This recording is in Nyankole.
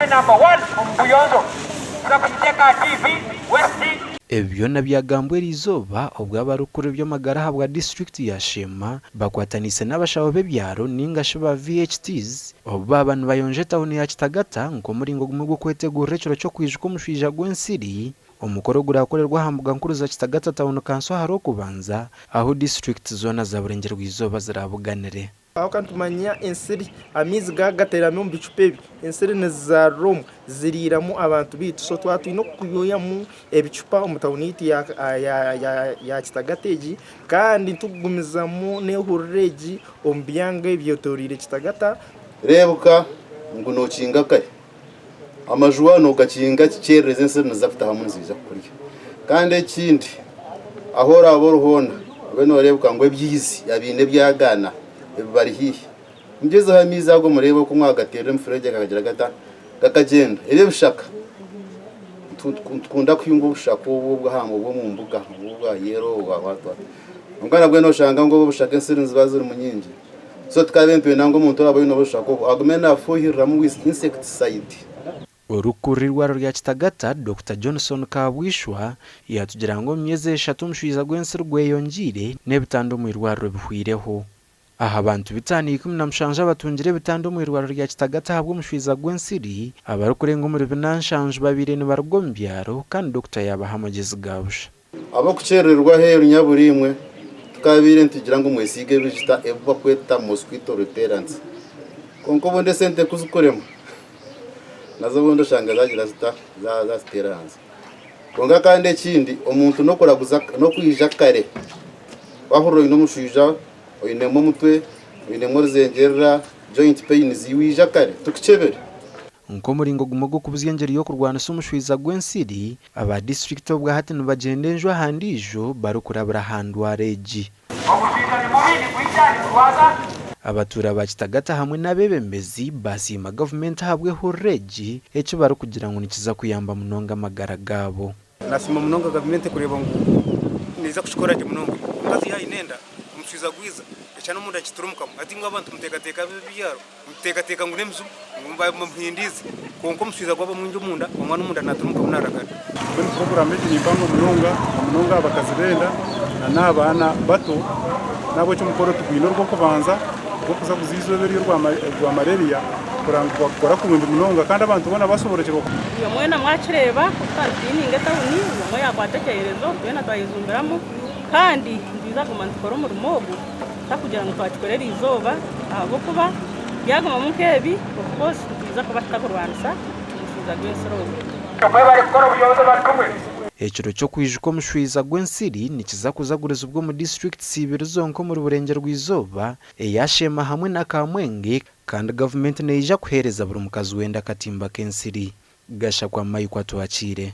Number one omu buyonjo Turakuhitsya ka TV West. Ebi byona byagambwa eriizooba obu abarikukuru eby'amagara ahabwa disiturikiti ya Sheema bakwataniise n'abashaho b'ebyaro ninga shi ba VHTs obu baaba nibayonja etawuni ya Kitagata nk'omuringo gumwe gw'okwetegurira ekiro ky'okwijuka omushwija gw'ensiri. Omukoro gurakorerwa aha mbuga nkuru za Kitagata Tawuni Kanso aharwokubanza ahu disiturikiti zoona za Burengyerwa-izooba zirabuganire. Aho ka nitumanya ensiri, amaizi ga gaterami omu bicupa ebi, ensiri nizizaarira omu, ziriiramu abantu baitu. So twaba twine okuyoyamu ebicupa omu tawuni yaitu ya ya Kitagata egi kandi tukugumizamu n'ehurura egi omu byanga ebyetoreire Kitagata. Reebuka ngu nookinga kare. Amaju waaba noogakinga kikyererezi ensiri niziza kutahamu niziija kukurya. Kandi ekindi ahu oraabe ori hoona obe nooreebeka ngu ebyaizi abaine ebyagaana ebibari haihi, mugyezeho amaizi ago mureebe oku mwagateerera emifuregye gakagira gata, gakagyenda. Ebi ebishaka, nitukunda kuhinga obushaka obu obw'aha obw'omu mbuga obu obwa yero obwa what what. Kwonka nabwo nooshanga ngu obu obushaka ensiri niziba zirimu nyingi. So tukaaba nitwenda ngu omuntu oraba oine obushaka obu agume nafuhiriramu with insecticide. Orikukurira eirwariro rya Kitagata, Dokita Johnson Kabwishwa yatugira ngu omu myezi eshatu omushwiza gw'ensiri gweyongyeire n'ebitanda omu irwariro bihwireho. Aha bantu 517 abatungire ebitanda omu irwariro rya Kitagata ahabw'omushwiza gw'ensiri, abarikurenga omuri bina nshanju babaire nibaruga omu byaro kandi dokita yaabaha amagyezi ga busha. Ab'okukyerererwa aheeru nyabura imwe, tukaabaire nitugira ngu mwesiige ebijita ebi bakweta mosquito repellents. Kwonka obundi esente ku zikurema, nazo obundi oshanga zaagira zita, zaaziteera ahansi. Kwonka kandi ekindi, omuntu n'okuraguza, n'okwija kare, waahurira oine omushwija, oinemu omutwe, oinemu oruzengyerera, joint pains, waija kare tukukyebere. Nk'omuringo gumwe gw'okubuzya engyeri y'okurwanisa omushwiza gw'ensiri, aba disiturikiti obwahati nibagyenda enju aha ndiijo barikurabira aha ndwara egi. Omushwiza ni mubi, nigwita, nigurwaza. Abatuura ba Kitagata hamwe n'abeebembezi baasiima gavumenti ahabw'ehurura egi, eki barikugira ngu nikiza kuyamba munonga amagara gaabo. Nasiima munonga gavumenti kureeba ngu neeza kukikora gye munonga. Omukazi yaaba aine enda, omushwiza gwiza, ekyana omunda nikiturumukamu. Hati imwe abantu muteekateeka ab'ebyaro, muteekateeka ngu n'emizimu, ngu bamuhindiize. Kwonka omushwiza gwaba mwingi omunda, omwana omunda naaturumukamu naaragara. Mbwenu puroguraamu egi ni mpango munonga, na munonga aha bakazi b'enda na n'aha baana bato. N'ahabw'ekyo omukoro tugwine orw'okubanza ogw'okuzaguza eizooba eri orwa malaria. Kureba ngu twakukora kurungi munonga kandi abantu boona basoborokyerwa. Buri omwe weena mwakireeba oku twakiriininga etawuni, buri omwe yaakwata ekyeyerezo, twena twayejumbiramu kandi nitwija kuguma nitukora omurimo ogu tutakugira ngu twakikora eriizooba ahabw'okuba byagumamu nk'ebi of course nitwija kuba tutakurwanisa omushaija gw'ensiri ogu. Mwebare kukora obuyonjo bantumwe. Ekiro ky'okwijuka omushwiza gw'ensiri nikiza kuzagurizibwa omu disiturikiti ibiri zonka omuri Burengyerwa-izooba eya Sheema hamwe na Kamwenge Kandi gavumenti neija kuheereza buri mukazi wenda akatimba k'ensiri. Gashakwa Mike Atwakiire.